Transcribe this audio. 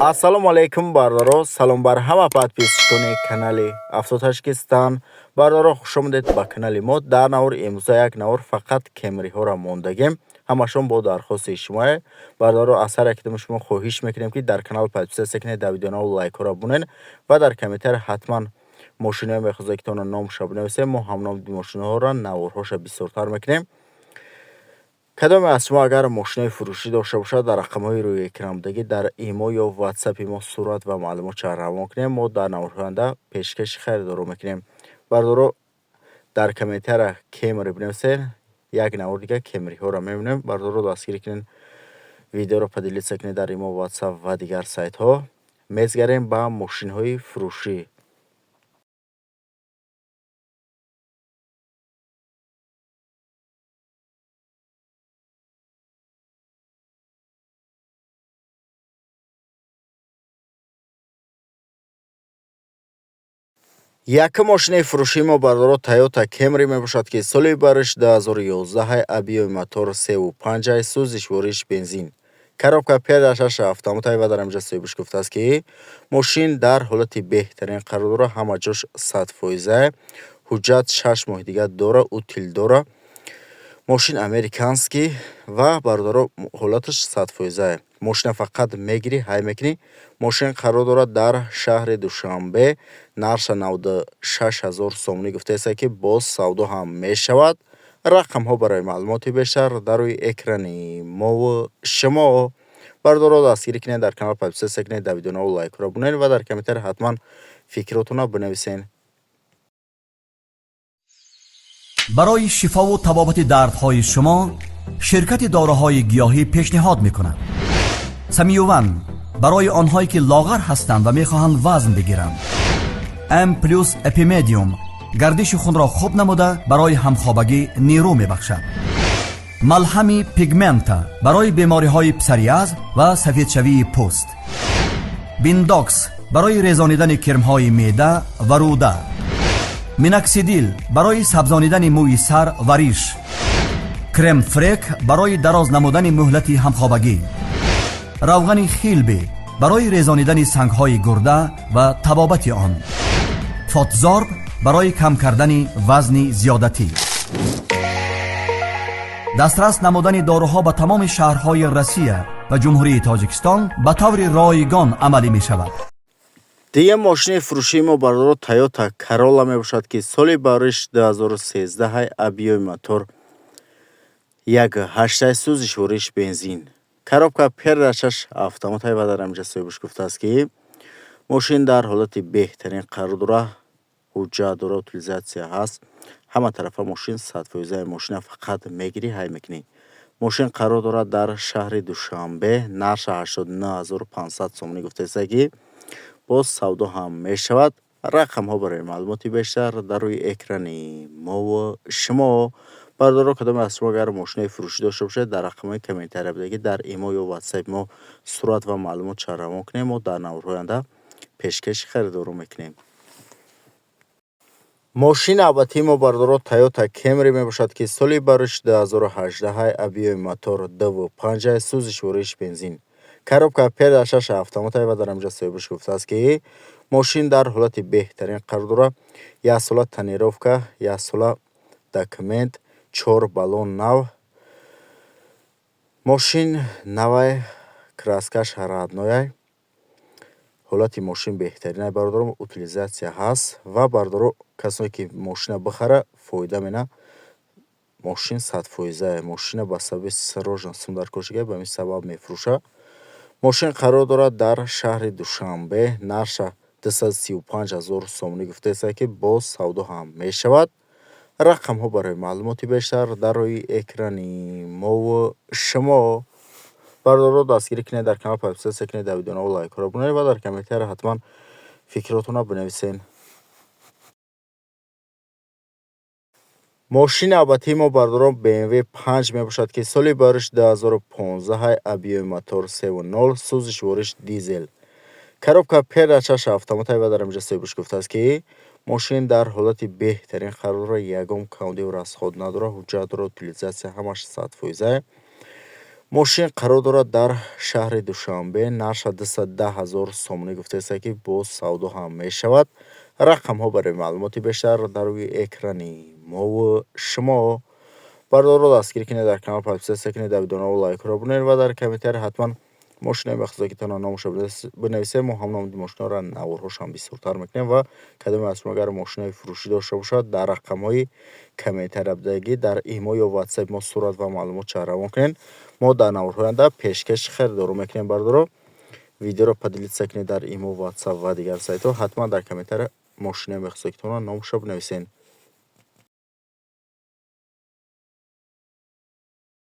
Ассалому алайкум, бародаро, салом бар ҳама подписчикони канали Авто Таҷикистон. Бародаро, хушомадед ба канали мо. Дар навори имрӯза як навор фақат Кемриҳоро мондагем, ҳамашон бо дархости шумое. Бародаро, аз ҳар якитоми шумо хоҳиш мекунем, ки дар канал подписаться кунед, дар видеонаво лайкҳоро бунед ва дар комментария ҳатман мошиноe мехоҳед, ки тона номша бинависем. Мо ҳамном мошиноҳоро наворҳоша бисёртар мекунем. Кадоме аз шумо агар мошинои фурӯшӣ дошта бошад, дар рақамҳои рӯи экранбудагӣ дар имо ё ватсапи мо сурат ва маълумотша равон кунем, мо дар наворҳои оянда пешкаши харидоро мекунем. Бародаро, дар комментария Кемри бинависед, як навор дига Кемриҳоро мебинем. Бародаро, дастгирӣ кунед, видеоро поделиться кунед дар имо, ватсап ва дигар сайтҳо. Мезгарем ба мошинҳои фурӯшӣ. Якум мошинаи фурӯшии мо, бародаро, Тойота Кемри мебошад, ки соли бариш 2011, объёми мотор 3,5, сӯзишвориш бензин, коробка передачаш автоматай. Ва дар ҳаминҷа соҳибаш гуфтааст, ки мошин дар ҳолати беҳтарин қарор дорад, ҳама ҷош 100%, ҳуҷҷат 6 моҳи дигар дора, утил дора. Мошин американский ва, бародаро, ҳолаташ 100%. Мошина фақат мегирӣ, ҳай мекунӣ. Мошин қарор дорад дар шаҳри Душанбе, нархша 96 000 сомонӣ гуфтааст, ки боз савдо ҳам мешавад. Рақамҳо барои маълумоти бештар дар рӯи экрани мову шумо. Бародаро, дастгирӣ кунед, дар канал подписаться кунед, дар видеонаво лайкҳоро бунед ва дар комментария ҳатман фикротонро бинависед. Барои шифову табобати дардҳои шумо ширкати доруҳои гиёҳӣ пешниҳод мекунад: Самиюван барои онҳое, ки лоғар ҳастанд ва мехоҳанд вазн бигиранд, М плюс Эпимедиум гардиши хунро хуб намуда, барои ҳамхобагӣ нерӯ мебахшад, малҳами Пигмента барои бемориҳои псориаз ва сафедшавии пӯст, Биндокс барои резонидани кирмҳои меъда ва рӯда, Миноксидил барои сабзонидани мӯи сар ва риш, Крем-фрек барои дароз намудани муҳлати ҳамхобагӣ, равғани Хилби барои резонидани сангҳои гурда ва табобати он, Фотзорб барои кам кардани вазни зиёдатӣ. Дастрас намудани доруҳо ба тамоми шаҳрҳои Россия ва Ҷумҳурии Тоҷикистон ба таври ройгон амалӣ мешавад. Дигар мошини фурӯшии мо, бародаро, Тойота Карола мебошад, ки соли бариш 2013, объёми мотор 1,8, сӯзишвориш бензин, коробка передачаш автоматай. Ва дар ҳаминҷа соҳибаш гуфтааст, ки мошин дар ҳолати беҳтарин қарор дорад, ҳуҷҷат дорад, утилизация ҳаст, ҳама тарафа мошин 100%. Мошина фақат мегирӣ, ҳай мекунӣ. Мошин қарор дорад дар шаҳри Душанбе, нархша 89 500 сомонӣ гуфтааст, ки боз савдо ҳам мешавад. Рақамҳо барои маълумоти бештар дар рӯи экрани мову шумо. Бародаро, кадоме аз шумо агар мошинаи фурӯшӣ дошта бошед, дар рақамҳои комментария будагӣ дар имо ё ватсапи мо сурат ва маълумотша равон кунем, мо дар наворҳои оянда пешкаши харидоро мекунем. Мошини навбатии мо, бародаро, Тойота Кемри мебошад, ки соли бариш 2018, объёми мотор 2,5, сӯзишвориш бензин, коробка передачаш автоматай. Ва дар ҳаминҷа соҳибаш гуфтааст, ки мошин дар ҳолати беҳтарин қарор дорад, як сола тонировка, як сола документ, чор баллон нав, мошин навай, краскаш родной, ҳолати мошин беҳтаринай. Бародаро, утилизация ҳаст. Ва, бародаро, касое ки мошина бихара, фоида мена. Мошин 100%. Мошина ба сабаби срочно сум дар кор шуда, ба ҳамин сабаб мефурӯшад. Мошин қарор дорад дар шаҳри Душанбе, нархша 235 000 сомонӣ гуфтааст, ки боз савдо ҳам мешавад. Рақамҳо барои маълумоти бештар дар рӯи экрани мову шумо. Бародаро, дастгирӣ кунед, дар канал подписаться кунед, дар видеонаво лайкҳоро бунед ва дар комментария ҳатман фикротонро бинависед. Мошини навбатии мо, бародарон, BMW 5 мебошад, ки соли бариш 2015, объёми мотор 3,0, сӯзишвориш дизел, коробка передачаш автоматай. Ва дар ҳаминҷа соҳибаш гуфтааст, ки мошин дар ҳолати беҳтарин қарор дорад, ягон камбудиву расход надорад, ҳуҷҷат дорад, утилизация ҳамаш 100%. Мошин қарор дорад дар шаҳри Душанбе, нархша 210 ҳазор сомонӣ гуфтааст, ки боз савдо ҳам мешавад. Рақамҳо барои маълумоти бештар дар рӯи экрани мову шумо. Бародаро, дастгирӣ кунед, дар канал подписаться кунед, дар видеонаво лайкҳоро бинед ва дар комментарий ҳатман мошинаи махсусакитона номашро бинависед. Мо ҳам номи мошинаро наворҳошам бисёртар мекунем ва кадоме аз шумо агар мошинаи фурӯшӣ дошта бошад, дар рақамҳои комментария будагӣ дар имо ё ватсапи мо сурат ва маълумотша равон кунед, мо дар наворҳои оянда пешкаши харидорон мекунем. Бародаро, видеоро поделиться кунед дар имо, ватсап ва дигар сайтҳо. Ҳатман дар комментария мошинаи махсусакитона номашро бинависед.